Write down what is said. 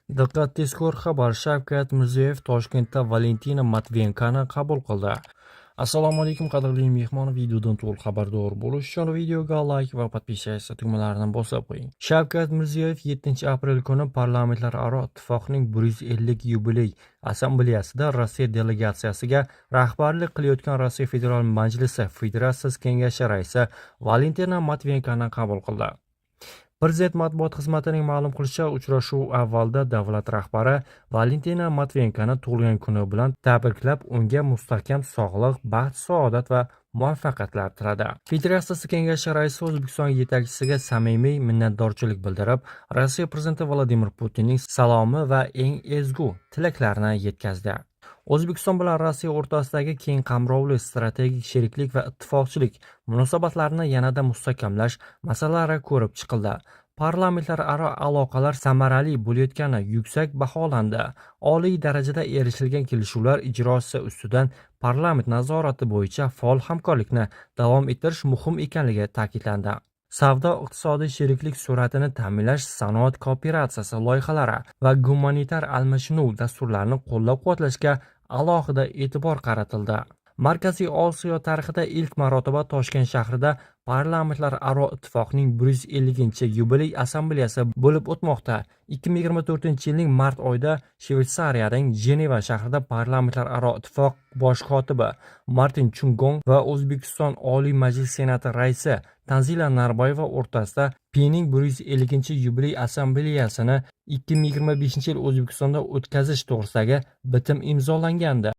Diqqat, tezkor xabar! Shavkat Mirziyoyev Toshkentda Valentina Matviyenkoni qabul qildi. Assalomu alaykum, qadrli mehmon. Videodan to'liq xabardor bo'lish uchun videoga layk va подписаться tugmalarini bosib qo'ying. Shavkat Mirziyoyev 7 aprel kuni Parlamentlararo ittifoqning 150 yubiley assambleyasida Rossiya delegatsiyasiga rahbarlik qilayotgan Rossiya Federal Majlisi Federatsiya Kengashi raisi Valentina Matviyenkoni qabul qildi. Prezident matbuot xizmatining ma'lum qilishicha, uchrashuv avvalida davlat rahbari Valentina Matviyenkoni tug'ilgan kuni bilan tabriklab, unga mustahkam sog'liq, baxt-saodat va muvaffaqiyatlar tiladi. Federatsiya Kengashi raisi O'zbekiston yetakchisiga samimiy minnatdorchilik bildirib, Rossiya prezidenti Vladimir Putinning salomi va eng ezgu tilaklarini yetkazdi. O'zbekiston bilan Rossiya o'rtasidagi keng qamrovli strategik sheriklik va ittifoqchilik munosabatlarini yanada mustahkamlash masalalari ko'rib chiqildi. Parlamentlararo aloqalar samarali bo'layotgani yuksak baholandi. Oliy darajada erishilgan kelishuvlar ijrosi ustidan parlament nazorati bo'yicha faol hamkorlikni davom ettirish muhim ekanligi ta'kidlandi. Savdo-iqtisodiy sheriklik sur'atini ta'minlash, sanoat kooperatsiyasi loyihalari va gumanitar almashinuv dasturlarini qo'llab-quvvatlashga alohida e'tibor qaratildi. Markaziy Osiyo tarixida ilk marotaba Toshkent shahrida Parlamentlararo ittifoqning 150 yubiley assambleyasi bo'lib o'tmoqda. 2024 yilning mart oyida Shveytsariyaning Jeneva shahrida Parlamentlararo ittifoq bosh kotibi Martin Chungong va O'zbekiston Oliy Majlis Senati raisi Tanzila Norboyeva o'rtasida PEning 150 yubiley assambleyasini 2025 yil O'zbekistonda o'tkazish to'g'risidagi bitim imzolangandi.